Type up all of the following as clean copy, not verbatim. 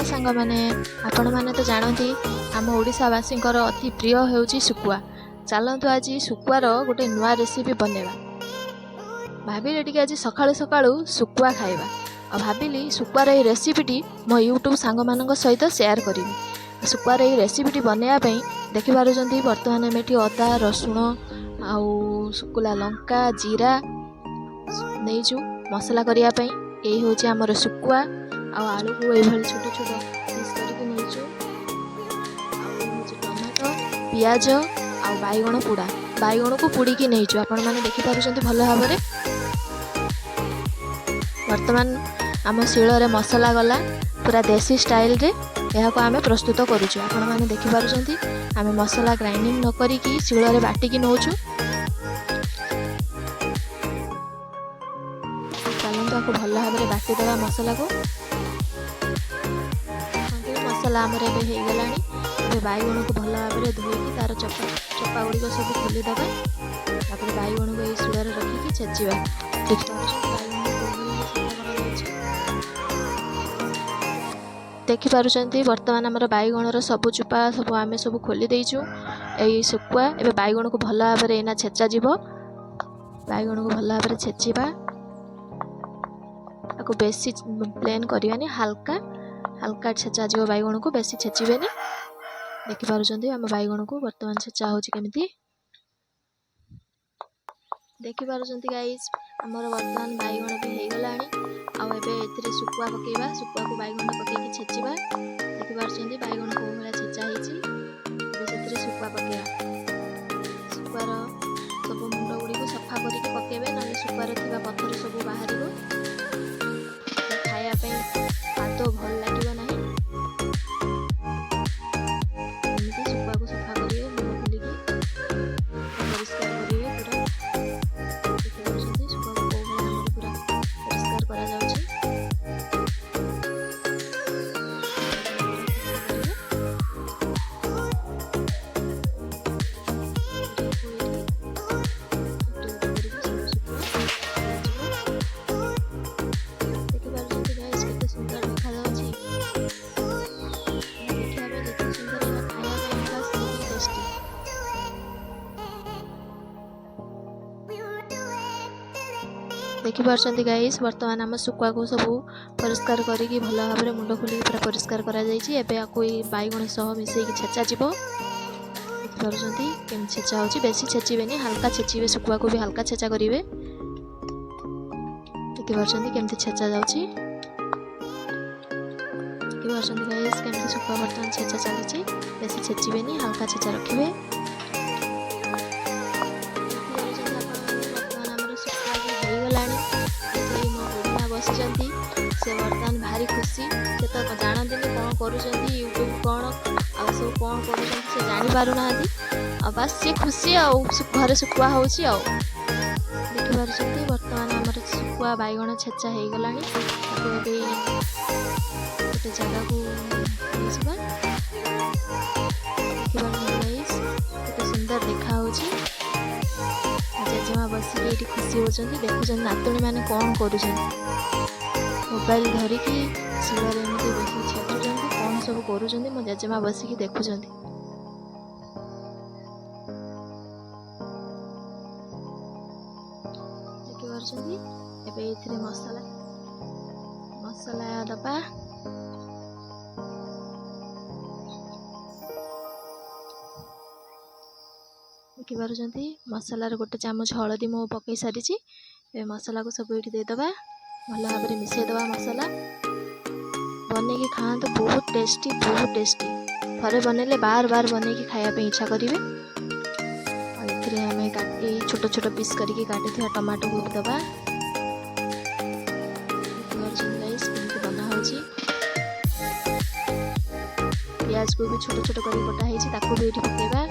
ସାଙ୍ଗମାନେ, ଆପଣମାନେ ତ ଜାଣନ୍ତି ଆମ ଓଡ଼ିଶାବାସୀଙ୍କର ଅତି ପ୍ରିୟ ହେଉଛି ଶୁଖୁଆ। ଚାଲନ୍ତୁ ଆଜି ଶୁଖୁଆର ଗୋଟେ ନୂଆ ରେସିପି ବନେଇବା। ଭାବିଲି ଟିକେ ଆଜି ସକାଳୁ ସକାଳୁ ଶୁଖୁଆ ଖାଇବା, ଆଉ ଭାବିଲି ଶୁଖୁଆର ଏଇ ରେସିପିଟି ମୋ ୟୁଟ୍ୟୁବ୍ ସାଙ୍ଗମାନଙ୍କ ସହିତ ସେୟାର କରିବି। ଶୁଖୁଆର ଏଇ ରେସିପିଟି ବନେଇବା ପାଇଁ ଦେଖିପାରୁଛନ୍ତି, ବର୍ତ୍ତମାନ ଆମେ ଏଠି ଅଦା, ରସୁଣ ଆଉ ଶୁଖିଲା ଲଙ୍କା, ଜିରା ନେଇଛୁ ମସଲା କରିବା ପାଇଁ। ଏଇ ହେଉଛି ଆମର ଶୁଖୁଆ, ଆଉ ଆଳୁକୁ ଏଇଭଳି ଛୋଟ ଛୋଟ ପିସ୍ କରିକି ନେଇଛୁ। ଆଉ ଏଇ ହେଉଛି ଟମାଟୋ, ପିଆଜ ଆଉ ବାଇଗଣ ପୋଡ଼ା। ବାଇଗଣକୁ ପୋଡ଼ିକି ନେଇଛୁ, ଆପଣମାନେ ଦେଖିପାରୁଛନ୍ତି ଭଲ ଭାବରେ। ବର୍ତ୍ତମାନ ଆମ ଶିଳରେ ମସଲା ଗଲା, ପୁରା ଦେଶୀ ଷ୍ଟାଇଲରେ ଏହାକୁ ଆମେ ପ୍ରସ୍ତୁତ କରୁଛୁ। ଆପଣମାନେ ଦେଖିପାରୁଛନ୍ତି, ଆମେ ମସଲା ଗ୍ରାଇଣ୍ଡିଙ୍ଗ ନ କରିକି ଶିଳରେ ବାଟିକି ନେଉଛୁ। ଚାଲନ୍ତୁ ଆକୁ ଭଲ ଭାବରେ ବାଟିଦେବା ମସଲାକୁ। ମସଲା ଆମର ଏବେ ହେଇଗଲାଣି। ଏବେ ବାଇଗଣକୁ ଭଲ ଭାବରେ ଧୋଇକି ତାର ଚୋପା ଗୁଡ଼ିକ ସବୁ ଖୋଲିଦେବା। ତାପରେ ବାଇଗଣକୁ ଏଇ ଶିଳରେ ରଖିକି ଛେଚିବା। ଦେଖିପାରୁଛନ୍ତି ବାଇଗଣକୁ କୋଉଭଳି ସଫା କରାଯାଉଛି। ଦେଖିପାରୁଛନ୍ତି, ବର୍ତ୍ତମାନ ଆମର ବାଇଗଣର ସବୁ ଚୋପା ସବୁ ଆମେ ସବୁ ଖୋଲି ଦେଇଛୁ। ଏଇ ଶୁଖୁଆ ଏବେ ବାଇଗଣକୁ ଭଲ ଭାବରେ ଏଇନା ଛେଚାଯିବ। ବାଇଗଣକୁ ଭଲ ଭାବରେ ଛେଚିବା। ତାକୁ ବେଶୀ ପ୍ଲେନ୍ କରିବାନି, ହାଲକା ହାଲକା ଛେଚାଯିବ ବାଇଗଣକୁ, ବେଶୀ ଛେଚିବେନି। ଦେଖିପାରୁଛନ୍ତି ଆମ ବାଇଗଣକୁ ବର୍ତ୍ତମାନ ଛେଚା ହେଉଛି କେମିତି। ଦେଖିପାରୁଛନ୍ତି ଗାଇସ୍, ଆମର ବର୍ତ୍ତମାନ ବାଇଗଣ ବି ହେଇଗଲାଣି। ଆଉ ଏବେ ଏଥିରେ ଶୁଖୁଆ ପକେଇବା। ଶୁଖୁଆକୁ ବାଇଗଣ ପକେଇକି ଛେଚିବା। ଦେଖିପାରୁଛନ୍ତି ବାଇଗଣ କେଉଁ ଭଳିଆ ଛେଚା ହେଇଛି। ଏବେ ସେଥିରେ ଶୁଖୁଆ ପକେଇବା। ଶୁଖୁଆର ସବୁ ମୁଣ୍ଡ ଗୁଡ଼ିକୁ ସଫା କରିକି ପକେଇବେ, ନହେଲେ ଶୁଖୁଆର ଥିବା ପଥର ସବୁ ବାହାରିବ, ଖାଇବା ପାଇଁ ଆଦୌ ଭଲ ଲାଗିବ ନାହିଁ। ଏମିତି ଶୁଖୁଆକୁ ସଫା କରିବେ, ମୁଣ୍ଡ ଖୋଲିକି ପରିଷ୍କାର କରିବେ ପୁରା। ଦେଖିପାରୁଛନ୍ତି ଶୁଖୁଆକୁ କେଉଁ ଭଳିଆ ଆମର ପୁରା ପରିଷ୍କାର କରାଯାଉଛି। କରିବେ ଏଇଠି ଗୋଟେ ଗୋଟେ କରିକି ସବୁ ଶୁଖୁଆ ହେଇଯିବ। ଦେଖିପାରୁଛନ୍ତି ଗାଇସ୍, କେତେ ସୁନ୍ଦର ଦେଖାଯାଉଛି। ଦେଖିବା ପାଇଁ ଯେତେ ସୁନ୍ଦର, ଏହା ଖାଇବା ପାଇଁ ପୁରା ସେତିକି ଟେଷ୍ଟି। ଦେଖିପାରୁଛନ୍ତି ଗାଇସ୍, ବର୍ତ୍ତମାନ ଆମ ଶୁଖୁଆକୁ ସବୁ ପରିଷ୍କାର କରିକି ଭଲ ଭାବରେ ମୁଣ୍ଡ ଖୋଲିକି ପୁରା ପରିଷ୍କାର କରାଯାଇଛି। ଏବେ ଆକୁ ଏଇ ବାଇଗଣ ସହ ମିଶେଇକି ଛେଚାଯିବ। ଦେଖିପାରୁଛନ୍ତି କେମିତି ଛେଚା ହେଉଛି। ବେଶୀ ଛେଚିବେନି, ହାଲକା ଛେଚିବେ। ଶୁଖୁଆକୁ ବି ହାଲକା ଛେଚା କରିବେ। ଦେଖିପାରୁଛନ୍ତି କେମିତି ଛେଚା ଯାଉଛି। ଦେଖିପାରୁଛନ୍ତି ଗାଇସ୍, କେମିତି ଶୁଖୁଆ ବର୍ତ୍ତମାନ ଛେଚା ଚାଲିଛି। ବେଶୀ ଛେଚିବେନି, ହାଲକା ଛେଚା ରଖିବେ। ଦେଖିପାରୁଛନ୍ତି ଆପଣମାନେ, ବର୍ତ୍ତମାନ ଆମର ଶୁଖୁଆ ବି ହେଇଗଲାଣି। ଏଠି ମୋ ବୁଢ଼ୀମା ବସିଛନ୍ତି, ସେ ବର୍ତ୍ତମାନ ଭାରି ଖୁସି। ସେ ତ ଜାଣନ୍ତିନି କ'ଣ କରୁଛନ୍ତି, ୟୁଟ୍ୟୁବ୍ କ'ଣ ଆଉ ସବୁ କ'ଣ କରୁଛନ୍ତି ସେ ଜାଣିପାରୁନାହାନ୍ତି। ଆଉ ବାସ୍ ସିଏ ଖୁସି, ଆଉ ଘରେ ଶୁଖୁଆ ହେଉଛି। ଆଉ ଦେଖିପାରୁଛନ୍ତି, ବର୍ତ୍ତମାନ ଆମର ଶୁଖୁଆ ବାଇଗଣ ଛେଚା ହେଇଗଲାଣି। ତାକୁ ଏବେ ଗୋଟେ ଜାଗାକୁ ନେଇଯିବା। ଦେଖିପାରୁଛନ୍ତି ଗାଇସ୍, କେତେ ସୁନ୍ଦର ଦେଖାହେଉଛି। ଜେଜେମା ବସିକି ଏଇଠି ଖୁସି ହେଉଛନ୍ତି, ଦେଖୁଛନ୍ତି ନାତୁଣୀ ମାନେ କ'ଣ କରୁଛନ୍ତି। ମୋବାଇଲ ଧରିକି ଶିଳରେ ଏମିତି ବସିକି ଛେଚୁଛନ୍ତି, କ'ଣ ସବୁ କରୁଛନ୍ତି ମୋ ଜେଜେମା ବସିକି ଦେଖୁଛନ୍ତି। ଦେଖିପାରୁଛନ୍ତି, ଏବେ ଏଇଥିରେ ମସଲା ଦବା। ଦେଖିପାରୁଛନ୍ତି, ମସଲାରେ ଗୋଟେ ଚାମଚ ହଳଦୀ ମୁଁ ପକାଇ ସାରିଛି। ଏବେ ମସଲାକୁ ସବୁ ଏଇଠି ଦେଇଦେବା, ଭଲ ଭାବରେ ମିଶାଇଦେବା ମସଲା। ବନେଇକି ଖାଆନ୍ତୁ, ବହୁତ ଟେଷ୍ଟି, ବହୁତ ଟେଷ୍ଟି। ଥରେ ବନେଇଲେ ବାର ବାର ବନେଇକି ଖାଇବା ପାଇଁ ଇଚ୍ଛା କରିବେ। ଆଉ ଏଥିରେ ଆମେ କାଟି ଛୋଟ ଛୋଟ ପିସ୍ କରିକି କାଟିଥିବା ଟମାଟୋକୁ ବି ଦେବା। ଦେଖିପାରୁଛନ୍ତି ଗାଇସ୍, କେମିତି ବନା ହେଉଛି। ପିଆଜକୁ ବି ଛୋଟ ଛୋଟ କରି କଟା ହେଇଛି, ତାକୁ ବି ଏଇଠି ପକାଇବା।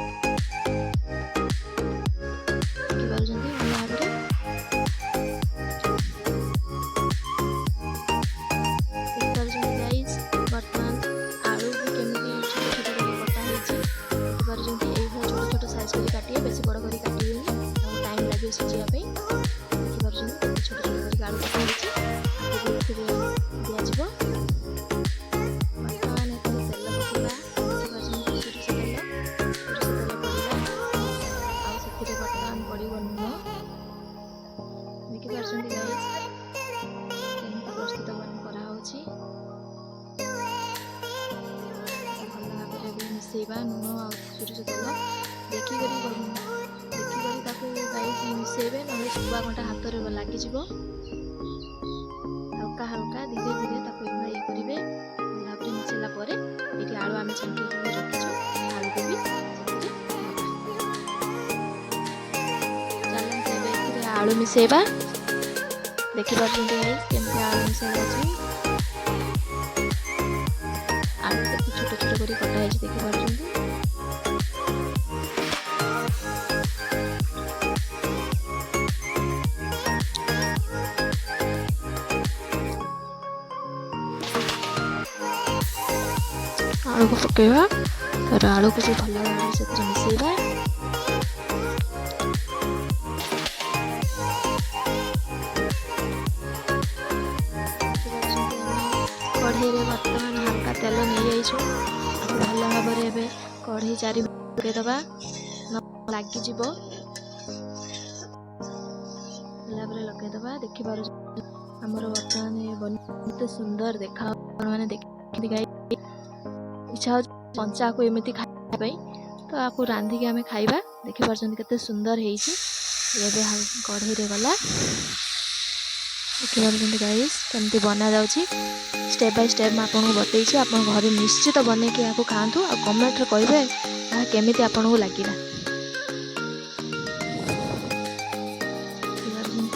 ଦେଖିପାରୁଛନ୍ତି ଭଲ ଭାବରେ। ଦେଖିପାରୁଛନ୍ତି ଗାଇସ୍, ବର୍ତ୍ତମାନ ଆଳୁ ବି କେମିତି ଛୋଟ ଛୋଟ କରି କଟା ହେଇଛି। ଦେଖିପାରୁଛନ୍ତି, ଏଇଭଳିଆ ଛୋଟ ଛୋଟ ସାଇଜ୍ କରି କାଟିବେ, ବେଶୀ ବଡ଼ କରି କାଟିବେନି, ତାକୁ ଟାଇମ୍ ଲାଗିବ ସିଝିବା ପାଇଁ। ଦେଖିପାରୁଛନ୍ତି କେତେ ଛୋଟ ଛୋଟ କରିକି ଆଳୁ କଟା ହେଇଛି, ତାକୁ ବି ଏଥିରେ ଦିଆଯିବ। ବର୍ତ୍ତମାନ ମିଶାଇବା ଲୁଣ ଆଉ ସୋରିଷ ତେଲ ଦେଖିକରି ଦେଖିକରି ତାକୁ ଗାଇସ୍ ମିଶାଇବେ, ନହେଲେ ଶୁଖୁଆ କଣ୍ଟା ହାତରେ ଲାଗିଯିବ। ହାଲକା ହାଲକା ଧୀରେ ଧୀରେ ତାକୁ ଏଇଭଳିଆ ଇଏ କରିବେ। ଭଲ ଭାବରେ ମିଶାଇଲା ପରେ ଏଇଠି ଆଳୁ ଆମେ ଛାଙ୍କିକି ରଖିଛୁ, ଆଳୁକୁ ବି ସେଥିରେ ଦେବା। ଚାଲନ୍ତୁ ଏବେ ଏଥିରେ ଆଳୁ ମିଶାଇବା। ଦେଖିପାରୁଛନ୍ତି ଗାଇସ୍ କେମିତି ଆଳୁ ମିଶାଯାଉଛି। ଆଳୁ କେତେ ଛୋଟ ଛୋଟ କରି କଟା ହେଇଛି ଦେଖିପାରୁଛନ୍ତି। ଆଳୁକୁ ପକାଇବା, ତାର ଆଳୁକୁ ବି ଭଲ ଭାବରେ ସେଥିରେ ମିଶାଇବା। ଦେଖିପାରୁଛନ୍ତି ଆମେ କଢ଼େଇରେ ବର୍ତ୍ତମାନ ହାଲକା ତେଲ ନେଇଯାଇଛୁ। ଭଲ ଭାବରେ ଏବେ କଢ଼େଇ ଚାରି ପକାଇଦେବା, ଲାଗିଯିବ। ଭଲ ଭାବରେ ଲଗାଇଦେବା। ଦେଖିପାରୁଛନ୍ତି ଆମର ବର୍ତ୍ତମାନ କେତେ ସୁନ୍ଦର ଦେଖା, ଆପଣମାନେ ଦେଖନ୍ତି ଗାଇ ଇଚ୍ଛା ହେଉଛି କଞ୍ଚାକୁ ଏମିତି ଖାଇବା ପାଇଁ, ତ ଆକୁ ରାନ୍ଧିକି ଆମେ ଖାଇବା। ଦେଖିପାରୁଛନ୍ତି କେତେ ସୁନ୍ଦର ହେଇଛି। ଏବେ କଢ଼େଇରେ ଗଲା, ଦେଖିପାରୁଛନ୍ତି ଗାଇସ୍ କେମିତି ବନାଯାଉଛି। ଷ୍ଟେପ୍ ବାଇ ଷ୍ଟେପ୍ ମୁଁ ଆପଣଙ୍କୁ ବତେଇଛି। ଆପଣ ଘରେ ନିଶ୍ଚିତ ବନେଇକି ଏହାକୁ ଖାଆନ୍ତୁ ଆଉ କମେଣ୍ଟରେ କହିବେ ଏହା କେମିତି ଆପଣଙ୍କୁ ଲାଗିଲା। ଦେଖିପାରୁଛନ୍ତି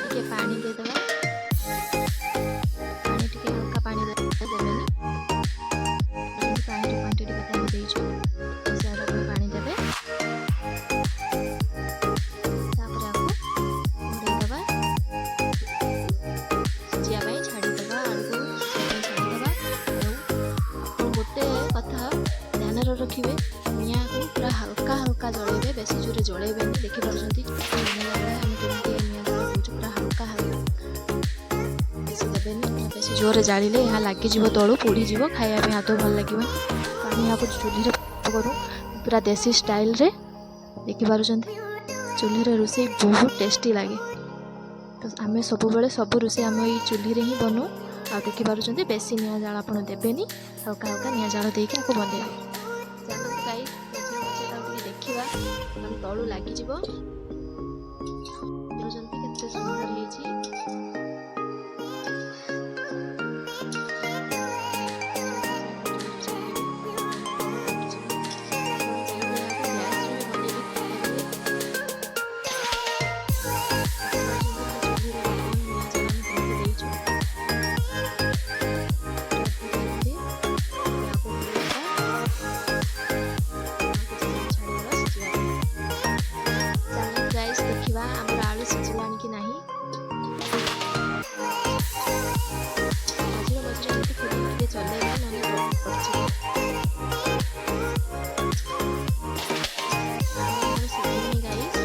ଟିକେ ପାଣି ଦେଇଦେବା। ପାଣି ଟିକେ ହାଲକା ପାଣି ଦେବେନି, ପାଣିର କ୍ୱାଣ୍ଟିଟି କେତେ ଆମେ ଦେଇଛୁ ହିସାବରେ ଆପଣ ପାଣି ଦେବେ। ତାପରେ ଆକୁ ଘୋଡ଼େଇ ଦେବା, ସିଝିବା ପାଇଁ ଛାଡ଼ିଦେବା। ଆଳୁକୁ ସିଝିବା ପାଇଁ ଛାଡ଼ିଦେବା। ଆଉ ଆପଣ ଗୋଟେ କଥା ଧ୍ୟାନରେ ରଖିବେ, ନିଆଁକୁ ପୁରା ହାଲକା ହାଲକା ଜଳେଇବେ, ବେଶୀ ଜୋରେ ଜଳେଇବେନି। ଦେଖିପାରୁଛନ୍ତି ବନେଇଲା ବେଳେ ଆମେ କେମିତି ନିଆଁ ଜାଳ ଦେଉଛୁ, ପୁରା ହାଲକା ହାଲକା, ବେଶୀ ଦେବେନି। ବେଶୀ ଜୋରେ ଜାଳିଲେ ଏହା ଲାଗିଯିବ, ତଳୁ ପୋଡ଼ିଯିବ, ଖାଇବା ପାଇଁ ଆଦୌ ଭଲ ଲାଗିବନି। ତ ଆମେ ଏହାକୁ ଚୁଲିରେ କରୁ ପୁରା ଦେଶୀ ଷ୍ଟାଇଲରେ। ଦେଖିପାରୁଛନ୍ତି ଚୁଲିରେ ରୋଷେଇ ବହୁତ ଟେଷ୍ଟି ଲାଗେ। ତ ଆମେ ସବୁବେଳେ ସବୁ ରୋଷେଇ ଆମ ଏଇ ଚୁଲିରେ ହିଁ ବନଉ। ଆଉ ଦେଖିପାରୁଛନ୍ତି ବେଶୀ ନିଆଁ ଜାଳ ଆପଣ ଦେବେନି, ହାଲକା ହାଲକା ନିଆଁ ଜାଳ ଦେଇକି ଆକୁ ବନେଇବେ। ଚାଲନ୍ତୁ ଗାଇ ମଝିରେ ମଝିରେ ତାକୁ ଟିକେ ଦେଖିବା, ନହେଲେ ତଳୁ ଲାଗିଯିବ। ଦେଖୁଛନ୍ତି କେତେ ସୁନ୍ଦର ହେଇଛି। ଆପଣ ଚାହିଁଲେ ଏହାକୁ ଗ୍ୟାସ୍ରେ ବି ବନେଇକି ଖାଇପାରିବେ। ଦେଖିପାରୁଛନ୍ତି ଆମେ ଚୁଲିରେ ବର୍ତ୍ତମାନ ନିଆଁ ଜାଳ ଆମେ କେମିତି ଦେଇଛୁ। ଧୀରେ ଧୀରେ ଏହାକୁ ଘୋଡ଼େଇଦେବା, ଆଉ କିଛି ସମୟ ଛାଡ଼ିଦେବା ସିଝିବା ପାଇଁ। ଚାଲନ୍ତୁ ଗାଇସ୍ ଦେଖିବା ଆମର ଆଳୁ ସିଝିଲାଣି କି ନାହିଁ। ମଝିରେ ମଝିରେ ଏମିତି ଖୋଲିକି ଟିକେ ଚଲେଇବା, ନହେଲେ ପଡ଼ିଯିବ। ଆଳୁ ଆମର ସିଝିନି ଗାଇସ୍।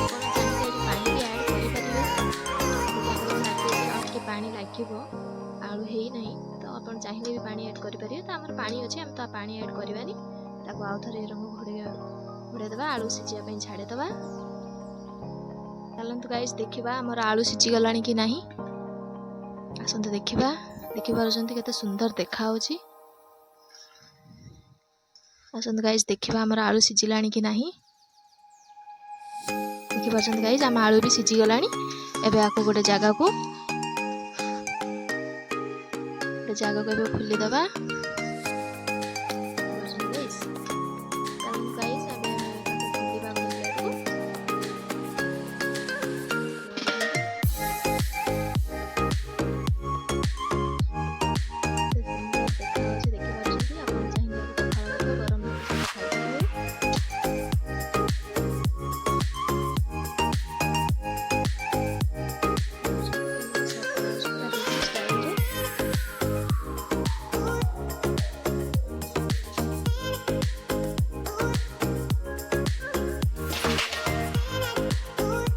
ଆପଣ ଚାହିଁଲେ ଏଠି ପାଣି ବି ଆଡ଼୍ କରିପାରିବେ। ଯଦି ଆପଣଙ୍କୁ ଲାଗେ ଯେ ଆଉ ଟିକେ ପାଣି ଲାଗିବ, ଆଳୁ ହେଇନାହିଁ, ତ ଆପଣ ଚାହିଁଲେ ବି ପାଣି ଆଡ଼୍ କରିପାରିବେ। ତ ଆମର ପାଣି ଅଛି, ଆମେ ତ ପାଣି ଆଡ଼୍ କରିବାନି। ତାକୁ ଆଉ ଥରେ ଏରଙ୍ଗ ଘୋଡ଼େଇ ଦେବା, ଆଳୁ ସିଝିବା ପାଇଁ ଛାଡ଼ିଦେବା। ଚାଲନ୍ତୁ ଗାଇସ୍ ଦେଖିବା ଆମର ଆଳୁ ସିଝିଗଲାଣି କି ନାହିଁ। ଆସନ୍ତୁ ଦେଖିବା। ଦେଖିପାରୁଛନ୍ତି କେତେ ସୁନ୍ଦର ଦେଖାହେଉଛି। ଆସନ୍ତୁ ଗାଇସ୍ ଦେଖିବା ଆମର ଆଳୁ ସିଝିଲାଣି କି ନାହିଁ। ଦେଖିପାରୁଛନ୍ତି ଗାଇସ୍ ଆମ ଆଳୁ ବି ସିଝିଗଲାଣି। ଏବେ ଆକୁ ଗୋଟେ ଜାଗାକୁ ଏବେ ଖୋଲିଦେବା। ଦେଖିପାରୁଛନ୍ତି ଗାଇସ୍। ଚାଲନ୍ତୁ ଗାଇସ୍ ଏବେ ଆମେ ତାକୁ ଖୋଲିବା ଗୋଟେ ପ୍ଲେଟ୍କୁ। କେତେ ସୁନ୍ଦର ଦେଖାଯାଉଛି ଦେଖିପାରୁଛନ୍ତି। ଆପଣ ଚାହିଁଲେ ଏହାକୁ ପଖାଳ ଭାତ, ଗରମ ଭାତ ସହିତ ଖାଇପାରିବେ। କେମିତି ସର୍ଭ କରାଯାଉଛି ପୁରା ଦେଶୀ ଷ୍ଟାଇଲରେ।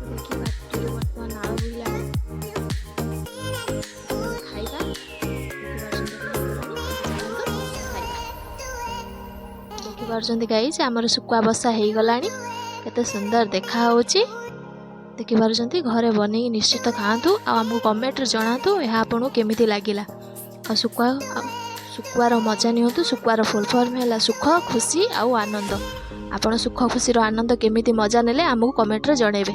ଦେଖି ପାଟିରୁ ବର୍ତ୍ତମାନ ନାଳ ବୋହିଲାଣି। ଏବେ ଖାଇବା। ଦେଖିପାରୁଛନ୍ତି ଏବେ ହେଇଗଲାଣି। ଚାଲନ୍ତୁ ଖାଇବା। ଦେଖିପାରୁଛନ୍ତି ଗାଇସ୍ ଆମର ଶୁଖୁଆ ବସା ହେଇଗଲାଣି, କେତେ ସୁନ୍ଦର ଦେଖାହେଉଛି। ଦେଖିପାରୁଛନ୍ତି, ଘରେ ବନେଇକି ନିଶ୍ଚିତ ଖାଆନ୍ତୁ ଆଉ ଆମକୁ କମେଣ୍ଟରେ ଜଣାନ୍ତୁ ଏହା ଆପଣଙ୍କୁ କେମିତି ଲାଗିଲା। ଆଉ ଶୁଖୁଆ ଆଉ ଶୁଖୁଆର ମଜା ନିଅନ୍ତୁ। ଶୁଖୁଆର ଫୁଲ୍ ଫର୍ମ ହେଲା ସୁଖ, ଖୁସି ଆଉ ଆନନ୍ଦ। ଆପଣ ସୁଖ, ଖୁସିର ଆନନ୍ଦ କେମିତି ମଜା ନେଲେ, ଆମକୁ କମେଣ୍ଟରେ ଜଣାଇବେ।